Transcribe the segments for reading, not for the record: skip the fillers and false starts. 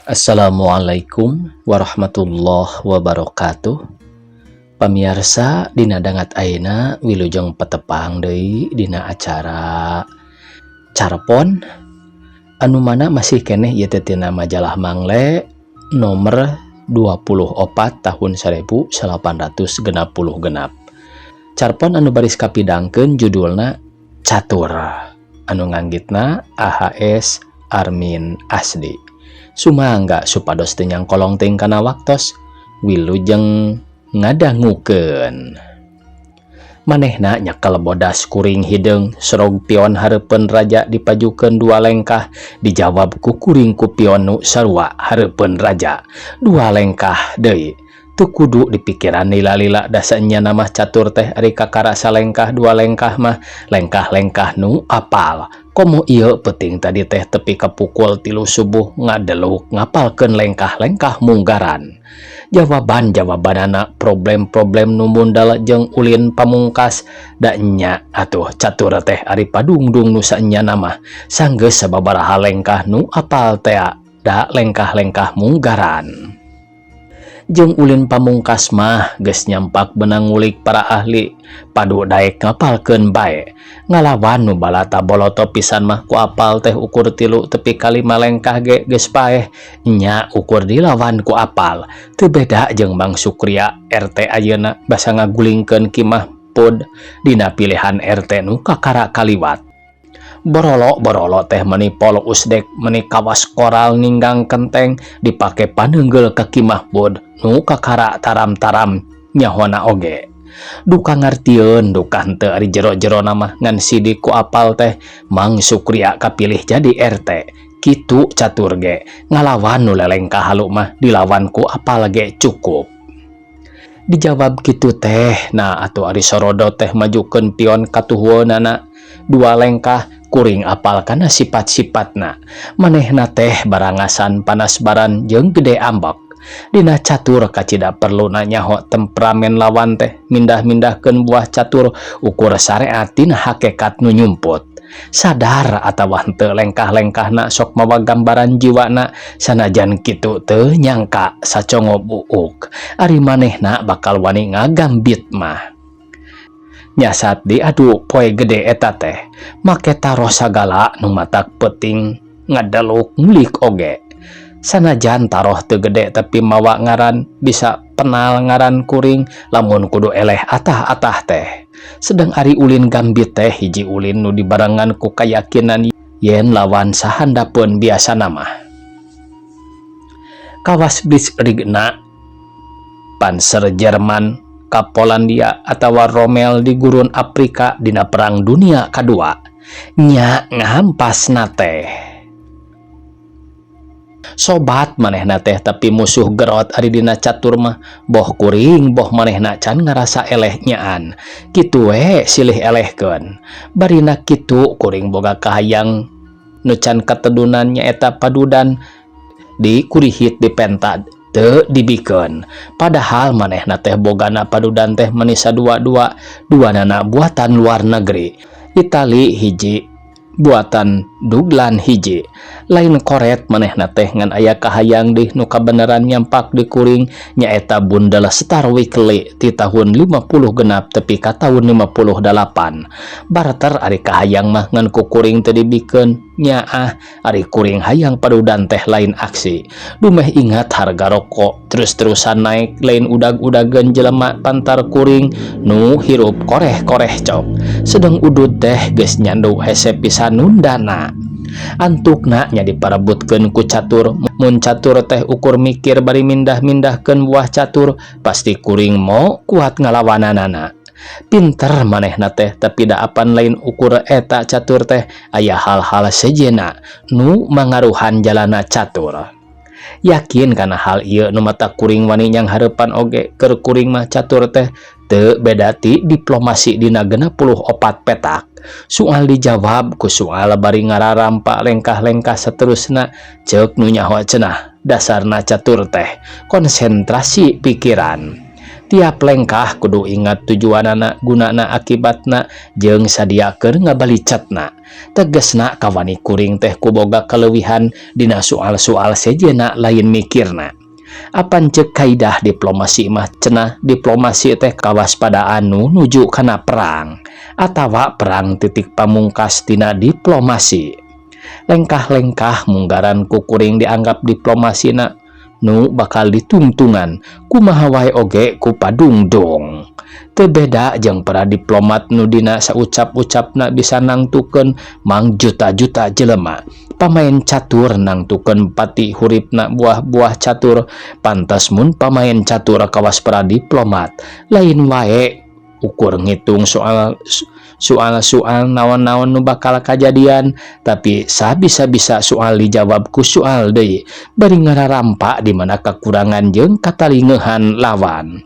Assalamualaikum warahmatullahi wabarakatuh. Pamiarsa, dina dangat ayeuna wilujeng patepang deui dina acara Carpon, anu mana masih keneh ieu teh tina majalah Mangle nomor 24 tahun 1866. Carpon anu baris kapidangkeun judulna Catur, anu nganggitna AHS Armin Asdi. Sumangga supados teu nyangkolong teuing kana waktos, wilujeng ngadangukeun. Manehna nyekel bodas kuring hideung, sorog pion hareupeun raja dipajukeun dua lengkah, dijawab ku kuring ku pion nu sarua hareupeun raja dua lengkah deui. Teu kudu dipikiran lila-lila, da saenyana mah catur teh ari kakara salengkah dua lengkah mah lengkah-lengkah nu apal. Komo ieu peuting tadi teh tepi ka pukul 3 subuh ngadeluk ngapalkeun lengkah-lengkah munggaran. Jawaban-jawabanana problem-problem nu mundal jeung ulin pamungkas. Da nya atuh, catur teh ari padungdung nu saenyana mah sanggeus sababaraha lengkah nu apal tea, da lengkah-lengkah munggaran jeung ulin pamungkas mah geus nyampak beunang ngulik para ahli padu daek ngapalkeun bae. Ngalawan nu balata boloto pisan mah ku apal teh ukur 3 tepi ka 5 lengkah ge geus paeh. Nya, ukur dilawan ku apal teu beda jeung Mang Sukria RT ayeuna, basa ngagulingkeun Ki Mahpud dina pilihan RT nu kakara kaliwat. Borolo borolo teh meni polo usdek, meni kawas koral ninggang kenteng dipake paneunggeul ka Ki Mahpud nu kakara taram-taram nyahona oge. Duka ngartieun duka henteu, ari jero-jero mah ngan sidik ku apal teh Mang Sukria kapilih jadi RT. Kitu catur ge, ngalawan nu lelengkah halu mah dilawan ku apal ge cukup. Dijawab kitu teh. Nah atuh, ari sorodo teh majukeun pion katuhueunana dua lengkah, kuring apal kana sifat-sifatna. Manehna teh barangasan, panas baran jeung gede ambek. Dina catur kacida perlu nyaho temperamen lawan teh, mindah-mindahkeun buah catur ukur syariat tina hakekat nu nyumput. Sadar atawa henteu, lengkah-lengkahna sok mawa gambaran jiwana. Sanajan kitu, teu nyangka sacongo buuk ari manehna bakal wani ngagambit mah. Nyasat diadu poe gede eta teh make taroh sagala nu matak peuting ngadeluk ngulik oge. Sanajan taroh teu gede, tapi mawa ngaran, bisa penal ngaran kuring lamun kudu eleh atah-atah teh. Sedang ari ulin gambit teh hiji ulin nu dibarengan ku kayakinan yen lawan sahandapeun biasa mah kawas Blitzkriegna Panzer Jerman ka Polandia atawa Rommel di gurun Afrika dina Perang Dunia Kadua nya ngahampasna teh. Sobat manehna teh, tapi musuh gerot ari dina catur mah. Boh kuring boh manehna can ngarasa eleh nyaan kitu we, silih elehkeun. Barina kitu, kuring boga kahayang nu can katedunan, nyaeta padudan di kurihit dipenta teu dibikeun. Padahal manehna teh bogana padudan teh meni sadua-dua, duanana buatan luar negeri, Itali hiji, buatan Duglan hiji. Lain koret manehna teh, ngan aya kahayang deh nu kabeneran nyampak di kuring, nyaeta bundel Star Weekly ti tahun 56 tepi ka tahun 58. Barter ari kahayang mah, ngan ku kuring teu dibikeun. Nyaah, ari kuring hayang padudan teh lain aksi. Dumeh ingat harga rokok terus-terusan naik, lain udag-udageun jelema pantar kuring nu hirup koreh-koreh cok. Sedang udud teh geus nyandu, hese pisan nundana. Antukna nya diparebutkeun ku catur. Mun catur teh ukur mikir bari mindah-mindahkeun buah catur, pasti kuring mo kuat ngalawananana. Pinter manehna teh, tapi da apan lain ukur eta catur teh, aya hal-hal sejena nu mangaruhan jalana catur. Yakin kana hal ieu nu matak kuring wani nyang hareupan oge. Keur kuring mah catur teh teu beda ti diplomasi dina 64 petak. Soal dijawab ku soal bari ngararampa lengkah-lengkah seterusna, ceuk nu nyaho cenah dasarna catur teh konsentrasi pikiran. Tiap lengkah kudu ingat tujuanana, gunana, akibatna, jeung sadia keur ngabalicatna. Tegesna kawani kuring teh kuboga kaleuwihan dina soal-soal sejenna lain mikirna. Apan cek kaidah diplomasi mah cenah diplomasi teh kawaspadaan nu nuju kana perang atawa perang titik pamungkas tina diplomasi. Lengkah-lengkah munggaran ku kuring dianggap diplomasina nu bakal ditungtungan kumaha wae oge ku padungdung. Teu beda jeung para diplomat nu dina saucap-ucapna bisa nangtukeun mangjuta-juta jelema. Pamain catur nangtukeun pati huripna buah-buah catur, pantes mun pamain catur kawas para diplomat lain wae ukur ngitung soal soal-soal naon-naon nu bakal kajadian, tapi sabisa-bisa soal dijawab ku soal deui bari ngararampa di mana kakurangan jeung katalingehan lawan.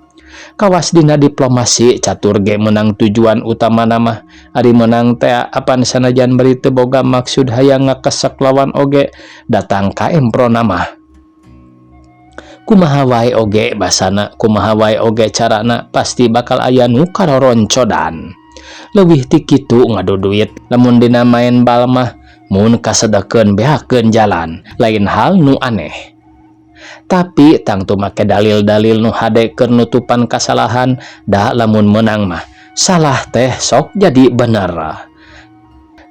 Kawas dina diplomasi catur ge menang tujuan utamana mah ari menang teh apan sanajan bari teu boga maksud hayang ngakesek lawan oge datang ka emprona mah. Kumaha wae oge basana, kumaha wae oge carana, pasti bakal aya nu karoroncodan. Leuwih ti kitu ngadu duit lamun dina maen bal mah mun kasedekeun beakeun jalan lain hal nu aneh. Tapi tangtu make dalil-dalil nu hade keur nutupan kasalahan, da lamun menang mah salah teh sok jadi bener.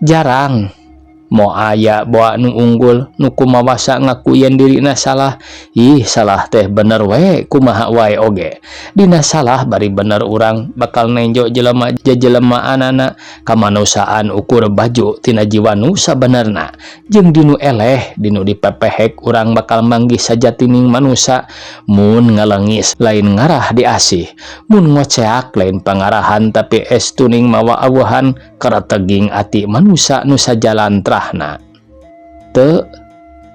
Jarang mo aya boa nu unggul nu kumawasa ngaku yen dirina salah. Ih, salah teh bener we kumaha wae oge. Dina salah bari bener urang bakal nenjo jelema jejelemaanana kamanusiaan ukur baju tina jiwa nu sabenerna jeung dinu eleh dinu dipepehek urang bakal manggih sajatining manusa. Mun ngalengis lain ngarah diasih, mun ngoceak lain pangarahan, tapi estuning mawa awuhan karateging ati manusa nu sajalan trahna. Teu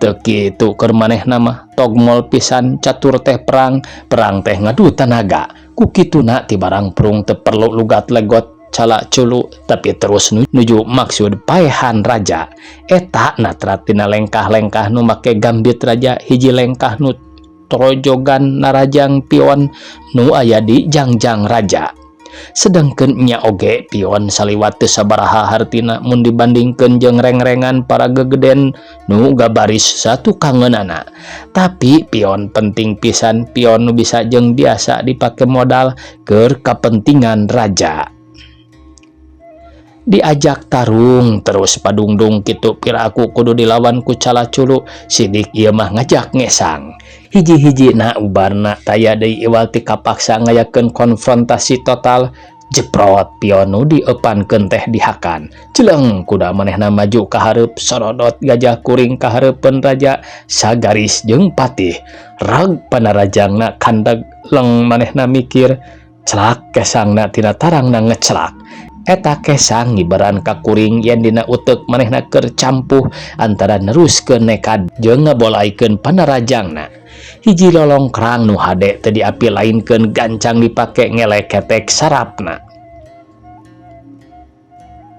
teu kitu keur manehna mah togmol pisan. Catur teh perang, perang teh ngadu tanaga. Ku kituna ti barang prung teu perlu lugat legot cala culu, tapi terus nuju maksud paehan raja. Eta natrat tina lengkah-lengkah nu make gambit raja, hiji lengkah nu torojogan narajang pion nu aya di jangjang raja. Sedangkan nya oge pion saliwat teu sabaraha hartina mun dibandingkeun jeung rengrengan para gegeden nu gabaris satukangeunana, tapi pion penting pisan, pion nu bisa jeung biasa dipake modal keur kapentingan raja. Diajak tarung terus padungdung kitu piraku kudu dilawan ku cala culu. Sidik ieu mah ngajak ngesang hiji-hiji na ubarna taya deui iwal ti kapaksa ngayakeun konfrontasi total. Jeprot, pion nu diepankeun teh dihakan. Jeleng, kuda manehna maju ka hareup. Sorodot gajah kuring ka hareupeun raja sagaris jeung patih. Rag, panarajangna kandeg. Leng, manehna mikir. Celak, kesangna tina tarangna ngecelak. Eta kesang ngibaran ka kuring yen dina utek manehna keur campuh antara neruskeun nekad jeung ngabolaikeun panarajangna. Hiji lolongkrang nu hade teu diapi lainkeun gancang dipake ngeleketek sarapna.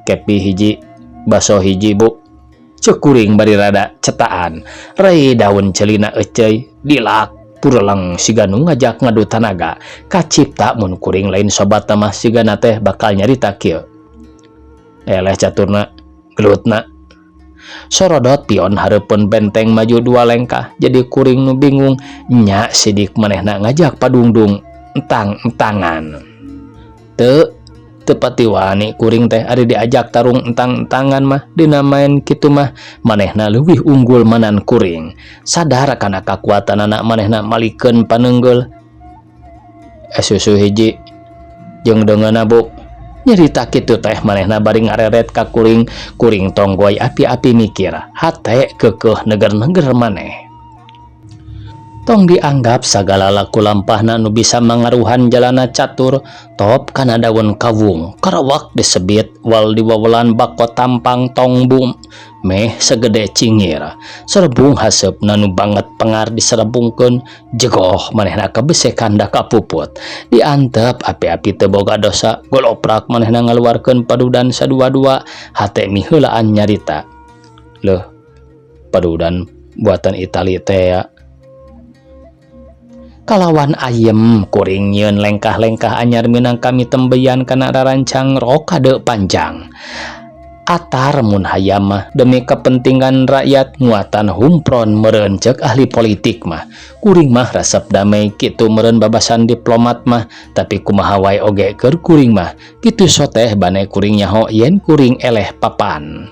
"Kepi hiji, baso hiji, Bu," cek kuring bari rada cetaan. Rei daun celina eceuy dilak pureleng siga nu ngajak ngadu tanaga. Kacipta mun kuring lain sobat mah sigana teh bakal nyarita kieu, "Eleh caturna, gelutna." Sorodot, pion hareupeun benteng maju dua lengkah. Jadi kuring nu bingung. Nya sidik manehna ngajak padungdung entang-entangan. Teu teu pati wani kuring teh ari diajak tarung entang-entangan mah. Dina main kitu mah manehna leuwih unggul manan kuring. Sadar kana kakuatanana, manehna malikeun paneunggeul. "Es susu hiji jeung deungeunna, Bu." Nyarita kitu teh manehna bari ngareret ka kuring. Kuring tonggoy api-api mikir, hate keukeuh neger-neger maneh. Tong dianggap sagala laku lampahna nu bisa mangaruhan jalana catur. Top kana daun kawung karawak disebit wal diwawelan bako tampang tongbum meh segede cingir. Serebung haseupna nu banget pengar diserebungkeun. Jegoh, manehna kabesekan da kapuput. Diantep api-api teu boga dosa. Goloprak, manehna ngaluarkeun padudan sadua-dua. Hate miheulaan nyarita, "Leuh, padudan buatan Itali teh ya." Kalawan ayem kuring nyieun lengkah-lengkah anyar minangka mitembeyan kana rarancang rokade panjang. Atar mun hayam mah demi kepentingan rakyat nguatan humpron meureun ceuk ahli politik mah. Kuring mah resep damai kitu meureun babasan diplomat mah, tapi kumaha wae oge keur kuring mah kitu soteh bane kuring nyaho yen kuring eleh papan.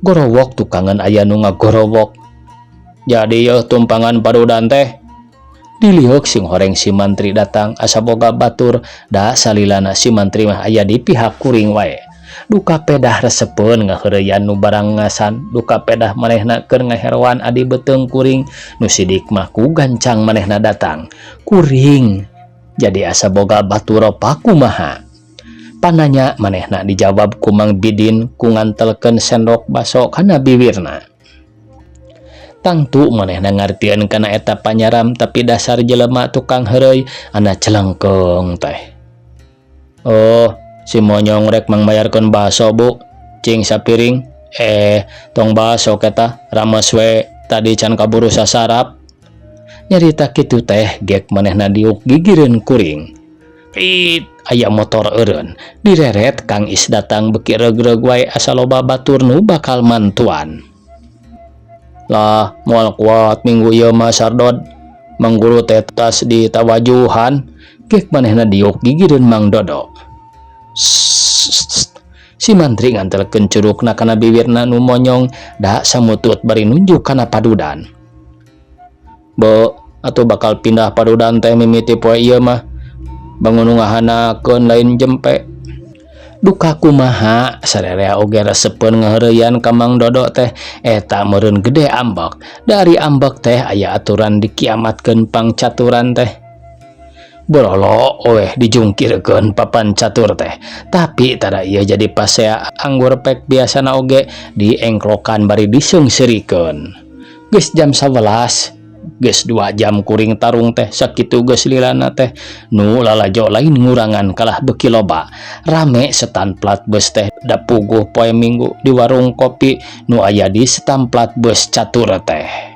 Gorowok tukangan aya nu ngagorowok. Jadi yeuh tumpangan padudan teh. Diliuk sing horeng si mantri datang asa boga batur da salilana si mantri mah aya di pihak kuring wae. Duka pedah resepeun ngaheureyan nu barang ngasan, duka pedah manehna keur ngaheroan adi beuteung kuring, nu sidik mah ku gancang manehna datang. Kuring jadi asa boga batur pakumaha. Pananya manehna dijawab ku Mang Bidin ku ngantelkeun sendok baso kana biwirna. Tangtu manehna ngartieun kana eta panyaram tapi dasar jelema tukang heureuy ana celengkeung teh. Oh, si monyong rek mangmayarkeun baso bu, cing sapiring, eh tong baso eta rames we tadi can kaburu sasarap. Nyarita kitu teh gek manehna diuk gigireun kuring. Pit, aya motor eureun, direret Kang Is datang beki reug-reug wae asa loba batur nu bakal mantuan. Lah, moal kuat minggu ieu mah Sardod, Mang Guru teh tas ditawajuhan, gek manehna diuk gigireun Mang Dodo. Sssst. Si mantri ngantelkeun curukna kana biwirna nu monyong da samutut bari nunjuk kana padudan. Be, atuh bakal pindah padudan teh mimiti poe ieu mah. Bangun nu ngahanakeun lain jempe. Duka kumaha sarerea oge resepeun ngaheureyan ka Mang Dodo teh eta meureun gede ambek. Dari ambek teh aya aturan dikiamatkeun pangcaturan teh. Bololo weh dijungkirkeun papan catur teh. Tapi tara ieu jadi pasea anggur pek biasana oge diengklokan bari diseungseurikeun. Geus jam 11, geus 2 jam kuring tarung teh sakitu geus lilana teh nu lalajo lain ngurangan kalah beuki loba. Rame setan plat bus teh da puguh poe Minggu di warung kopi nu aya di setan plat bus catur teh.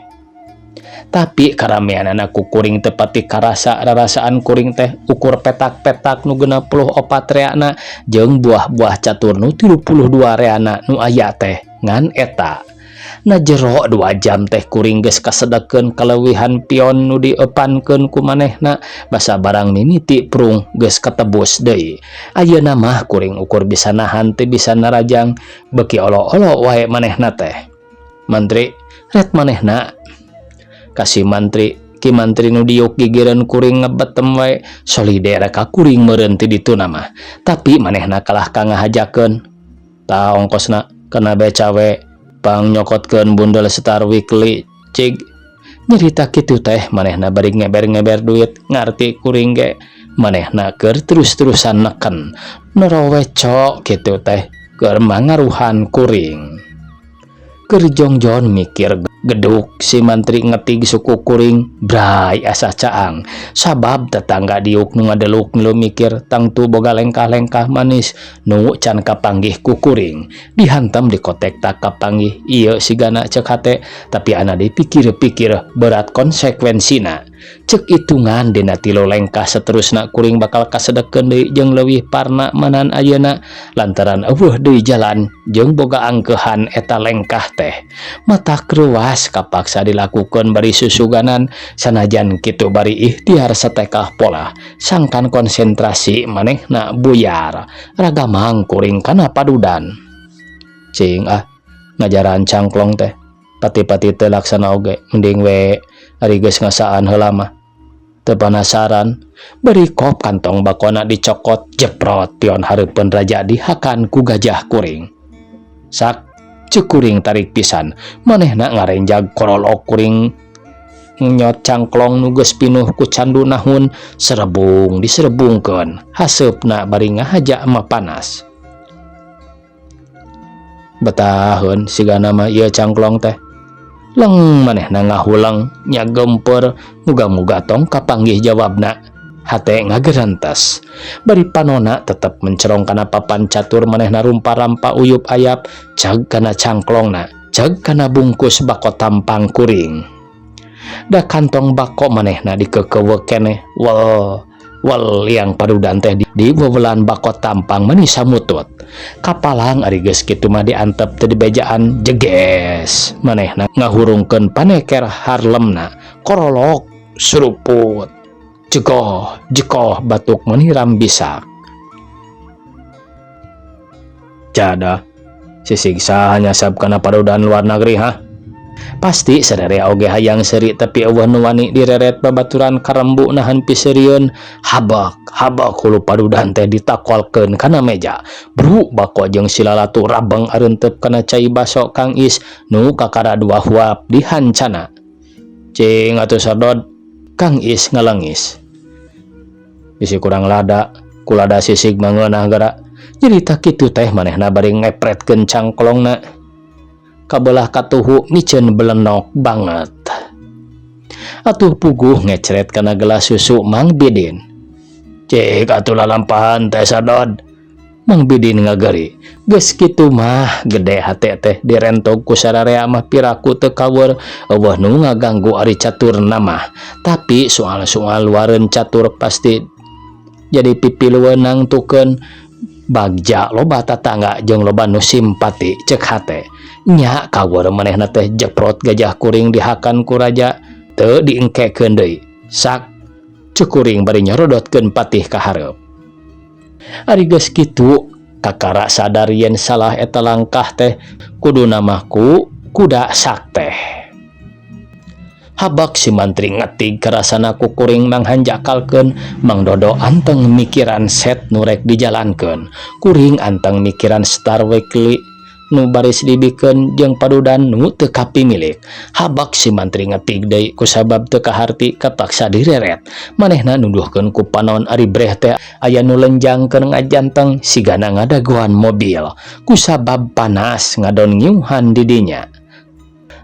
Tapi karameanana ku kuring teu pati karasa rarasaan kuring teh ukur petak-petak nu 64 reana jeung buah-buah catur nu 32 reana nu aya teh ngan eta. Na jero 2 jam teh kuring geus kasedekeun kaleuwihan pion nu diepankeun ku manehna basa barang mimiti prung geus katebus deui. Ayeuna mah kuring ukur bisa nahan teu bisa narajang beuki olo-olo wae manehna teh. Mantri ret manehna kasih mantri ki mantri nu diuk gigireun kuring ngebetem wae solider ka kuring meureun ti dituna mah. Tapi manehna kalah ka ngahajakeun. Tah ongkosna kana beca we pang nyokotkeun bundel Star Weekly cig. Nyerita kitu teh manehna bari ngeber-ngeber duit ngarti kuring ge manehna keur terus-terusan neken noroweco kitu teh keur mangaruhan kuring. Keur jongjon mikir geduk si mantri ngetig suku kuring bray asa caang sabab tetangga diuk nu ngadeluk milu mikir tangtu boga lengkah-lengkah manis nu can kapanggih ku kuring dihantam di kotek tak kapanggih ieu sigana ceuk hate tapi ana dipikir-pikir berat konsekuensina ceuk hitungan dina 3 lengkah seterusna kuring bakal kasedekeun deui jeung leuwih parna manan ayeuna lantaran eueuh deui jalan jeung boga angkeuhan eta lengkah teh mata kruas kapaksa dilakukeun bari susuganan sanajan kitu bari ikhtiar satekah pola sangkan konsentrasi manehna buyar ragamang kuring kana padudan cing ah ngajaran cangklong teh pati-pati teu laksana oge mending we ari geus ngasaan heula mah teu panasaran beri kop kantong bakona dicokot jeprot pion hareupeun raja dihakan ku gajah kuring sak ceuk kuring tarik pisan manehna ngarenjag korolok kuring nyot cangklong nu geus pinuh ku candu nahun serebung diserebungkeun haseupna bari ngahaja mah panas betaheun sigana mah ieu cangklong teh leng manehna ngahuleng nya gempeur muga-muga tong kapanggih jawabna hate ngagerantas bari panona tetep mencerong kana papan catur manehna rumpa-rampa uyup ayap cag kana cangklongna cag kana bungkus bako tampang kuring. Da kantong bako manehna dikeukeuweuk keneh. Wel wel liang padudan teh di wewelan bako tampang mani samutut. Kapalang ari geus kitu mah diantep teu dibejaan jeges. Manehna ngahurungkeun paneker Harlemna korolok suruput. Jegoh jegoh batuk meniram bisak. Jadah sisig saha nyasab kana padudan luar negeri hah? Pasti sararea oge hayang seuri tapi euweuh nu wani direret babaturan karembu nahan piseurieun. Habak habak hulu padudan teh ditakolkeun kana meja. Bru bako jeung silalatu rabeng arenteup kana cai baso Kang Is nu kakara dua huap dihancana. Cing atuh sardod, Kang Is ngalengis. Bisi kurang lada, ku lada sisig mah ngeunah gara. Nyarita kitu teh manehna bari ngepretkeun cangklongna. Kabelah katuhu miceun belenok banget. Atuh puguh ngecret kana gelas susu Mang Bidin. Cik atuh lalampahan teh sadod. Mang Bidin ngageri. Geus kitu mah gede hate teh direntog ku sararea mah piraku teu kaweur euweuh nu ngaganggu ari caturna mah. Tapi soal-soal luareun catur pasti jadi pipilueun nangtukeun bagja loba tatangga jeung loba nu simpati cek hate. Nya kaweur manehna teh jeprot gajah kuring dihakan ku raja teu diengkekeun deui. Sak cek kuring bari nyorodotkeun patih ka hareup. Ari geus kitu kakara sadar yen salah eta langkah teh kuduna mah ku kuda sak teh. Habak si mantri ngetig karasana ku kuring manghanjakalkeun Mang Dodo anteng mikiran set nu rek dijalankeun. Kuring anteng mikiran Star Weekly nu baris dibikeun jeung padudan nu teu kapimilik. Habak si mantri ngetig deui kusabab teu kaharti kapaksa direret. Manehna nuduhkeun ku panon ari breh teh aya nu lenjangkeun ngajanteng sigana ngadagoan mobil. Kusabab panas ngadon ngiuhan di dinya.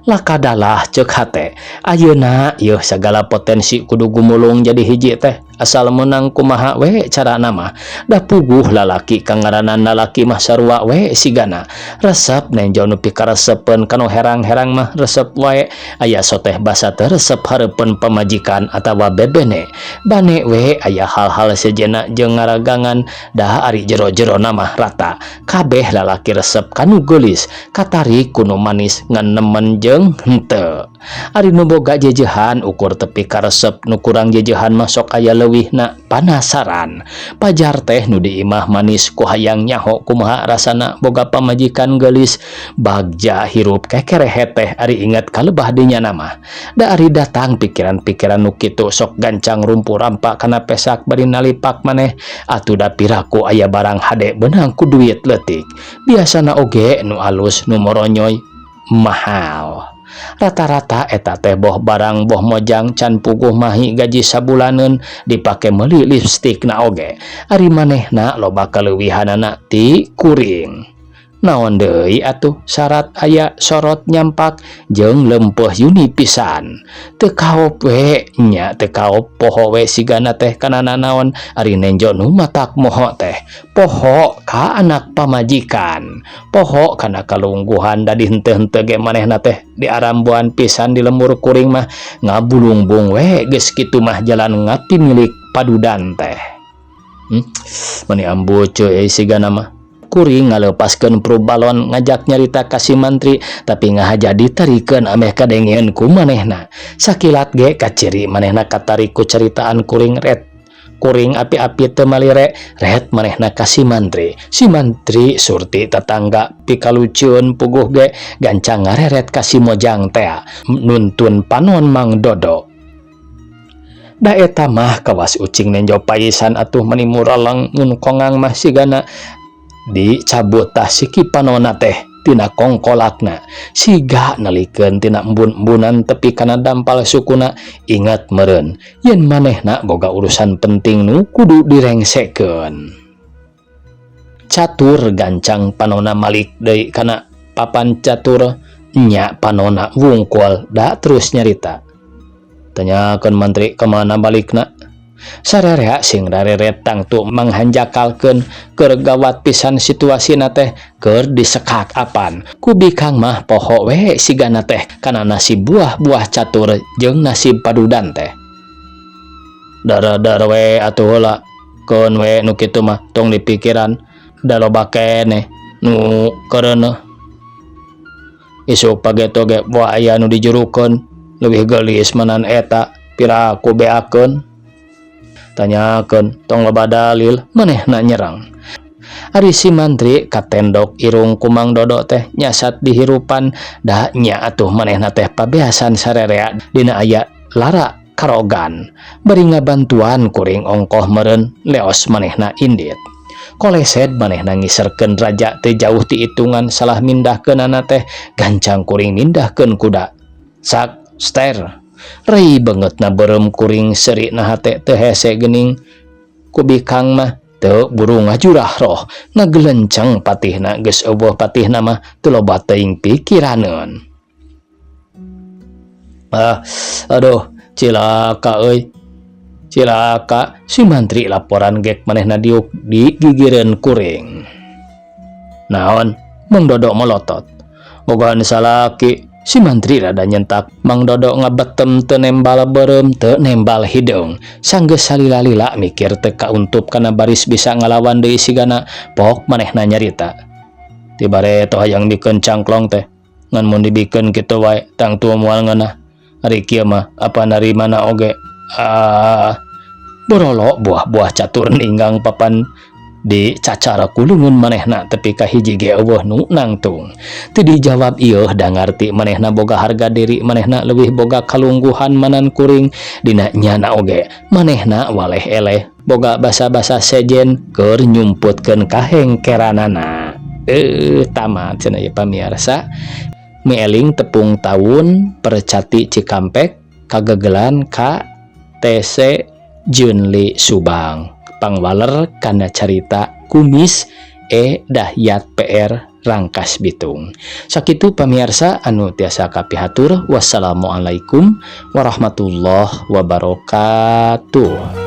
Lakadalah cek hate. Ayeuna yeuh sagala potensi kudu gumulung jadi hiji teh asal menang kumaha we carana mah. Da puguh lalaki kangaranan lalaki mah sarua we sigana. Resep nenjo nu pikaresepeun kanu herang-herang mah resep wae aya soteh basa teh resep hareupeun pamajikan atawa bebene. Bane we aya hal-hal sejenna jeung ngaragangan dah ari jero-jerona mah rata. Kabeh lalaki resep kanu geulis katarik ku nu manis ngan nemen jeung henteu. Ari nu boga jejehan ukur tepi karesep nu kurang jejehan mah sok aya leuwihna panasaran. Pajar teh nu di imah manis ku hayang nyaho kumaha rasana boga pamajikan geulis. Bagja hirup kekerehe teh ari inget kalebah dinya mah. Da ari datang pikiran-pikiran nu kitu sok gancang rumpu rampa kana pesak bari nalipak maneh. Atuh da piraku aya barang hade beunang ku duit leutik. Biasana oge nu alus nu moronyoy mahal. Rata-rata eta teh boh barang boh mojang can puguh mahi gaji sabulaneun dipake meuli lipstik na oge. Ari manehna loba kaleuwihanana ti kuring. Naon deui atuh syarat aya sorot nyampak jeung lempeuh yuni pisan. Teu kaop we nya teu kaop poho we sigana teh kana nanaon ari nenjo nu matak moho teh. Poho ka anak pamajikan. Poho kana kalungguhan da dihenteu-henteu ge manehna teh diarambuan pisan di lembur kuring mah ngabulungbung we geus kitu mah jalan ngapimilik padudan teh. Mani ambuceu euy sigana mah. Kuring ngalepaskeun pru balon ngajak nyarita ka si mantri tapi ngahaja ditarikeun ameh kadengeun ku manehna. Sakilat ge kaciri manehna katarik ku caritaan kuring ret. Kuring api-api teu malire ret manehna ka si mantri. Si mantri surti tetangga pikalucueun puguh ge gancang ngareret ka si mojang tea nuntun panon Mang Dodo. Da eta mah kawas ucing nenjo paisan atuh mani muraleng mun kongang mah sigana dicabut tah siki panona teh tina kongkolakna siga nalikeun tina embun-embunan tepi kana dampal sukuna ingat meureun yen manehna boga urusan penting nu kudu direngsekeun. Catur gancang panona malik deui kana papan catur nya panona wungkul da terus nyarita. Tanyakeun mantri kemana balikna. Sarerea sing rareret tangtu manghanjakalkeun, keur gawat pisan situasina teh, keur disekak apan. Ku bikang mah poho we sigana teh kana nasib buah-buah catur jeung nasib padudan teh. Dara-dara we atuh heula, keun we nu kitu mah tong dipikiran, da loba keneh nu keureuneuh. Isuk pageto ge moal aya nu dijurukeun, leuwih geulis manan eta, piraku beakeun. Tanyakeun, tong loba dalil, manehna nyerang. Ari si mantri katendok irung ku Mang Dodo teh nyasat dihirupan, da nya atuh manehna teh pabeasan sarerea dina aya lara karogan. Bari ngabantuan kuring ongkoh meureun, leos manehna indit. Kolesed manehna ngiserkeun raja teu jauh ti itungan salah mindahkeunana teh, gancang kuring mindahkeun kuda. Sak ster. Rei beungeutna beureum kuring, seuri na hate teu hese geuning. Ku bikang mah teu buru ngajurah roh, ngagelenceng patihna, geus euweuh patihna mah teu loba teuing pikiraneun. Ah, aduh, cilaka euy. Cilaka si mantri laporan gek manehna diuk di gigireun kuring. Naon? Mang Dodo melotot. Bogohan salaki. Si mantri rada nyentak. Mang Dodo ngabetem, teu nembal beureum, teu nembal hideung. Sanggeus salila-lila mikir teu kauntup kana baris bisa ngalawan deui sigana, pok manehna nyarita. Ti bareto hayang bikeun cangklong teh. Ngan mun dibikeun kitu wae tangtu moal ngeunah. Ari kieu mah apa narimana oge. Ah, borolo buah-buah catur ninggang papan di cacara ku leungeun manehna tepi ka hiji ge euweuh nu nangtung. Teu dijawab ieuh, da ngarti manehna boga harga diri, manehna leuwih boga kalungguhan manan kuring. Dina nyana oge manehna waleh eleh boga basa-basa sejen keur nyumputkeun kahengkeranana. Eh, tamat cenah ieu, pamiarsa. Mieling tepung taun Percati Cikampek kagegelan ka TC Junli Subang, pangwaler kana carita Kumis E Dahyat PR Rangkas Bitung. Sakitu, pamiarsa, anu tiasa kapihatur. Wassalamualaikum warahmatullahi wabarakatuh.